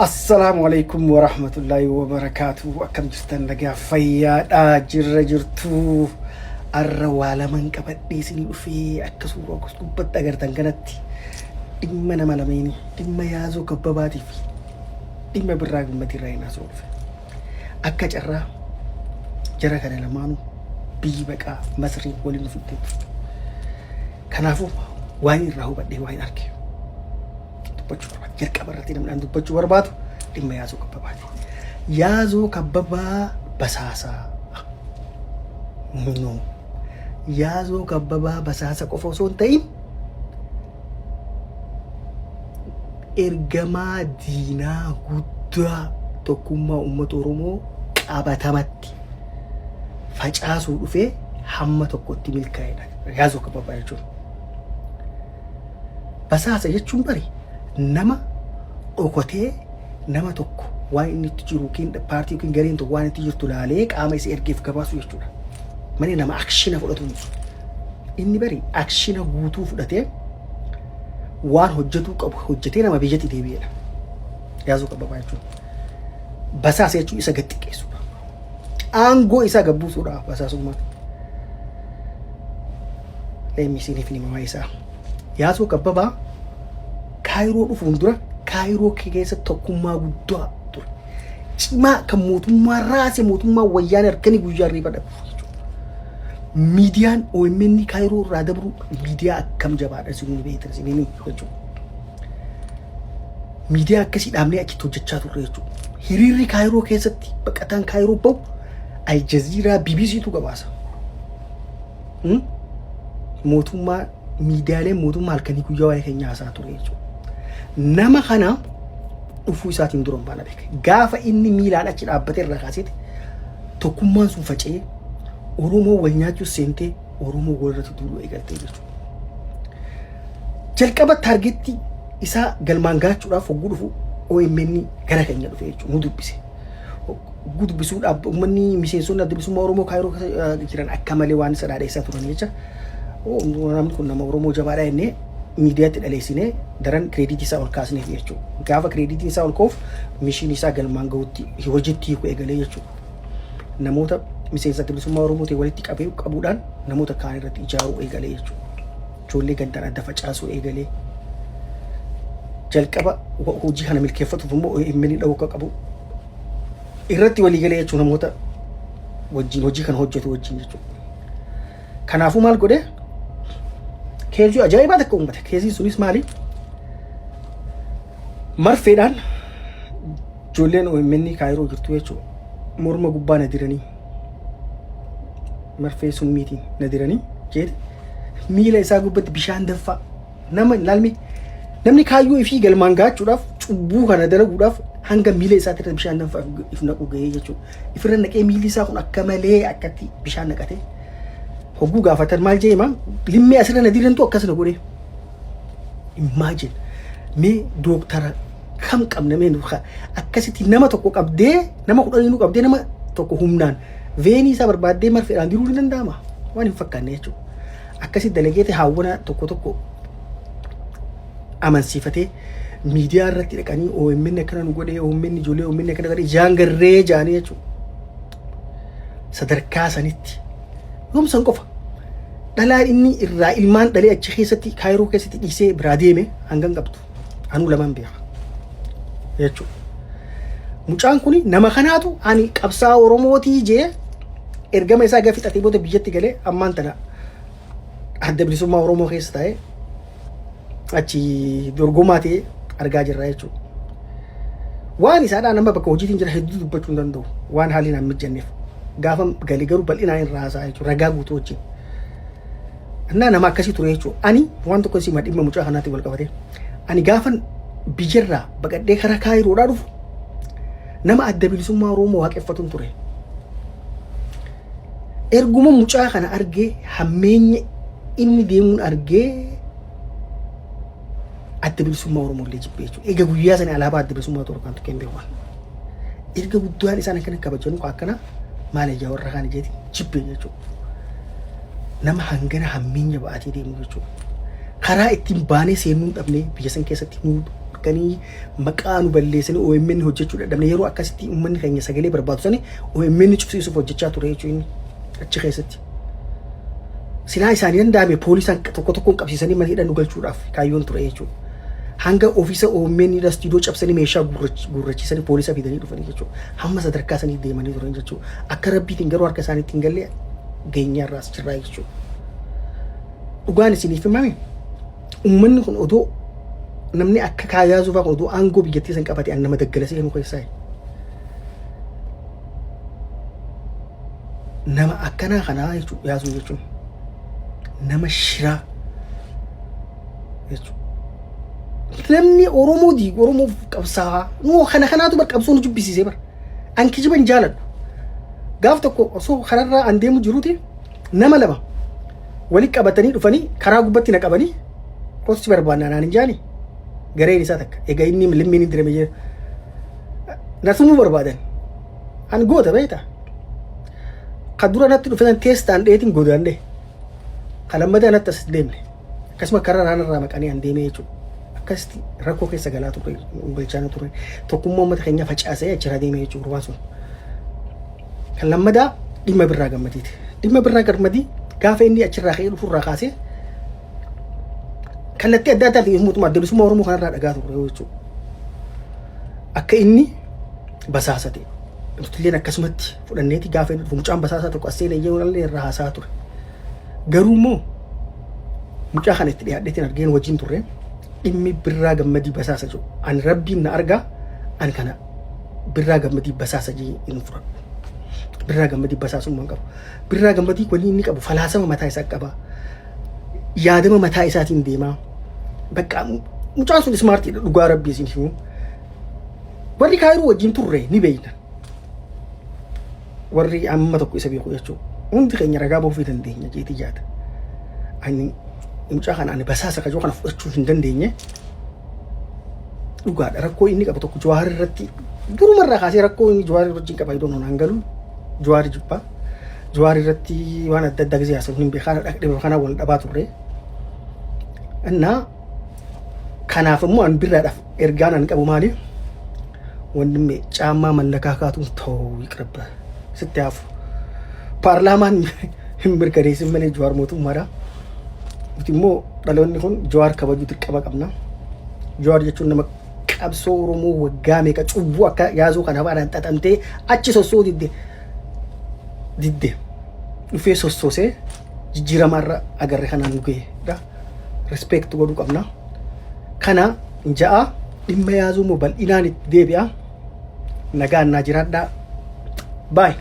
Assalaamu alaikum warahmatullaahi wabarakaatu. Akkam jirtan nagaa fayyaadha jirra jirtu. Arra waa laman qabadhee isinii dhufee akka suuraa akkas gubbatti agartan kanatti dhimma nama lameenii dhimma yaazoo kabbabaatii fi dhimma birraa gammadii irraa hin haasa'u dhufe. Akka carraa jara kana lamaanuu biyyi baqaa Masrii waliin nu fiddee turte. Kanaafuu waan irraa hubadhee waan arge dubbachuu barbaada. Jalqaba irratti namni an dubbachuu barbaadu dhimma Yaazoo Kabbabaati. Yaazoo Kabbabaa basaasaa. No. Yaazoo Kabbabaa basaasa qofa osoo hin ta'in ergamaa diinaa guddaa tokkummaa uummata Oromoo qabatamatti facaasuu dhufee hamma tokkotti milkaa'edha. Yaazoo Kabbabaa jechuun. Basaasa jechuun bari nama dhokatee nama tokko waan inni itti jiru yookiin paartii yookiin gareen tokko waan itti jirtu laalee qaama isa ergeef gabaasu jechuudha. Malee nama akshina fudhatu miti. Inni bari akshina guutuu fudhatee waan hojjetuu qabu hojjetee nama biyyatti deebi'edha. Yaazoo Kabbabaa jechuun. Basaasa jechuun isa gad xiqqeessuudha. Aangoo isaa gad buusuudha basaasummaan. Leemmi isiniif ni waa'ee isaa. Yaasoo Kabbabaa Kaayiroo dhufuun dura Kaayiroo keessa tokkummaa guddaa ture. Cimaa kan mootummaa raase mootummaa wayyaanee harkanii guyyaa irriiba dhabu jechuudha. Miidiyaan OMN Kaayiroo irraa dabru miidiyaa akkam jabaadha isin ni beektan isin ni jechuudha. Miidiyaa akkasii dhaabnee achitti hojjechaa turre jechuudha. Hiriirri Kaayiroo keessatti baqataan Kaayiroo bahu Aljaziiraa BBCtu gabaasa. Mootummaa miidiyaaleen mootummaa halkanii guyyaa waa'ee keenya haasaa ture jechuudha. Nama kana dhufuu isaatiin dura baana beeka. Gaafa inni miilaan achi dhaabbate irraa kaaseeti tokkummaan sun faca'ee Oromoo wal nyaachuu seentee Oromoo walirratti duuluu eegaltee jechuudha. Jalqaba taargeettii isaa galmaan gaachuudhaaf hogguu dhufu OMN gara keenya dhufe jechuudha nu dubbise. Hogguu dubbisuudhaaf uummanni miseensonni adda bilisummaa Oromoo Kaayiroo keessa jiran akka malee waan isa dhaadheessaa turan jecha namni kun nama Oromoo jabaadha jennee miidiyaatti dhaleessinee daran kireeditii isaa ol kaasneef jechuudha. Gaafa kireeditiin isaa ol ka'uuf mishiin isaa galmaan gahutti hojiitti hiikuu eegalee jechuudha. Namoota miseensa adda bilisummaa Oromoo ta'e walitti qabee qabuudhaan namoota kaan irratti ijaaruu eegalee jechuudha. Ijoollee gandaan adda facaasuu eegalee. Jalqaba hojii kana milkeeffatuuf immoo OMN dha'uu akka qabu irratti walii galee jechuudha namoota wajjin hojii kana hojjetu wajjin jechuudha. Kanaafuu maal godhe keezii ajaa'ibaa takka uummate. Keeziin sunis maali? Marfeedhaan ijoolleen OMN Kaayiroo jirtu jechuudha. Morma gubbaa na diranii marfee summiitiin na diranii jeeti miila isaa gubbatti bishaan danfaa nama laalmi namni kaayyoo ifii galmaan gaachuudhaaf cubbuu kana dalaguudhaaf hanga miila isaatti irra bishaan danfaa if naqu gahee jechuudha. Ifirra naqee miilli isaa kun akka malee akkatti bishaan naqate. Hogguu gaafatan maal jee himaa limmee asirra na dirantu akkas na godhe. Imagine mee dooktara kam qabna mee nu akkasitti nama tokko qabdee nama kudhaniinuu qabdee nama tokko humnaan veenii isaa barbaaddee marfeedhaan diruu ni danda'ama waan hin fakkaanne jechuudha. Akkasitti dalageete haawwana tokko tokko amansiifatee miidiyaa irratti dhaqanii OMN akkana nu godhee OMN ijoollee OMN akkana godhee ijaan garree jaanii jechuudha. Sadarkaa sanitti yoom san qofa dhalaan inni irraa ilmaan dhalee achi keessatti Kaayiroo keessatti dhiisee biraa deeme hangan qabdu anuu lamaan beeka jechuudha. Mucaan kun nama kanaatu ani qabsaa Oromootii jee ergama isaa gaafa fixatee booda biyyatti galee ammaan tana adda bilisummaa Oromoo keessa taa'ee achi dorgomaa ta'ee argaa jirra jechuudha. Waan isaadhaa nama bakka hojiitiin jira hedduu dubbachuu hin danda'u waan haalli naan mijanneef. Gaafa galee garuu bal'inaan irraa haasa'a jechuudha ragaa guutuu wajjin. Innaa nama akkasii ture jechuudha. Ani waan tokko isii dhimma mucaa kanaatti wal qabatee. Ani gaafan biyyarraa baqadhee karaa Kaayiroodhaa dhufu nama adda bilisummaa Oromoo waaqeffatuun ture. Erguma mucaa kana argee hammeenya inni deemuun argee adda bilisummaa Oromoo illee jibbee jechuudha. Egaa guyyaa sana alaabaa adda bilisummaa Oromoo kan tuqeen beeku. Erga guddaan isaan akkana kabajanu akkana maal ijaa warra kaan ijeeti jibbee jechuudha. Nama hangana hammeenya ba'atee deemu jechuudha. Karaa ittiin baanee seenuu hin dhabne biyya san keessatti nu halkanii maqaa nu balleessanii OMN hojjechuu dadhabne. Yeroo akkasitti uummanni keenya sagalee barbaadu sani OMN cufsiisuuf hojjechaa ture jechuun inni achi keessatti. Silaa isaanii danda'ame poolisaan tokko tokkoon qabsiisanii mana hidhan nu galchuudhaaf kaayyoon ture jechuudha. Hanga ofiisa OMN dha istiidiyoo cabsanii meeshaa guurrachiisanii poolisa fidanii dhufanii jechuudha. Hamma sadarkaa sanii deemanii turan jechuudha. Akka rabbiitiin garuu harka isaaniitti hin galle geenyarraa as jirraa jechuudha. Dhugaan isiniif himame, uummanni kun odoo namni akka kaayaa zufaa kun odoo aangoo biyyattii san qabate an nama daggala seenuu keessaa. Nama akkanaa kanaa jechuudha yaasuu jechuun nama shiraa jechuudha. Namni Oromoo diigu Oromoof qabsaa'aa nuu kana kanaatu bar qabsoo nu jibbisiisee bar. An kijiba hin jaaladhu. Gaaf tokko osoo kanarraa an deemu jiruuti nama lama wali qabatanii dhufanii karaa gubbatti na qabanii kosti barbaannaa naan hin jaani. Gareen isaa takka egaa inni limmiin hin dirame jee na tumuu barbaadan. An goota beektaa. Ka dura natti dhufe san teessaan dheetiin godaandhe. Ka lammataa natti as deemne. Akkasuma karaa raanarraa maqanii an deemee jechuudha. Akkasitti rakkoo keessa galaa turre, galchaa turre. Tokkummaa uummata keenyaa facaasee achirraa deemee jechuudha gurbaan sun. Kan lammadaa dhimma Birraa Gammadiiti. Dhimma Birraa Gammadii gaafa inni achirraa ka'ee dhufurraa kaasee kallattii adda addaatiin mootummaa Adda Bilisummaa Oromoo kanarraa dhagaa turre jechuudha. Akka inni basaasa ta'e. Nutilleen akkasumatti fudhanneeti gaafa inni dhufu mucaan basaasaa tokko as seenee yeroo illee irraa haasaa ture. Garuu immoo mucaa kana itti dhiyaadheetiin argeen wajjin turre. Dhimmi Birraa Gammadii basaasa jiru. Ani rabbiin na argaa, ani kana Birraa Gammadii basaasa jee hin fudhadhu. Birraa Gammadii basaasummaa hin qabu. Birraa Gammadii wanni inni qabu falaasama mataa isaa qaba. Yaadama mataa isaatiin deemaa. Bakka mucaan sun smartiidha, dhugaa rabbii isin himu. Warri Kaayiroo wajjin turre ni beekna. Warri amma tokko isa beeku jechuudha. Hundi keenya ragaa bahuufii dandeenya jeetii yaada. Ani mucaa kana ani basaasa kajoo kana fudhachuu hin dandeenye. Dhugaadha, rakkoo inni qabu tokko Jawaar irratti durumarraa kaasee rakkoo inni Jawaar wajjin qaba iddoo naan galu. Jawaar jibbaa. Jawaar irratti waan adda addaa gisee haasa'u hin beekaa, dhibba kana wal dhabaa turre. Innaa kanaaf immoo an Birraadhaaf ergaan an qabu maali? Wandimme caammaa mallakaa kaatuun ta'uu ይቅርብህ sitti hafu. Paarlaamaan hin mirkaneessin malee Jawaar mootummaadha. Nuti immoo dhaloonni kun Jawaar kabajuu dirqama qabna. Jawaar jechuun nama qabsoo Oromoo waggaa meeqa cubbuu akka yaazuu kana faadhaan xaxamtee achi sossoo didde dhufee sossoosee jijjiiramaarra agarre kanaan nu ga'edha. Respect godhuu qabna. Kana ja'a dhimma yaazuu immoo bal'inaan itti deebi'a. Nagaan naa jiraadhaa. Bye.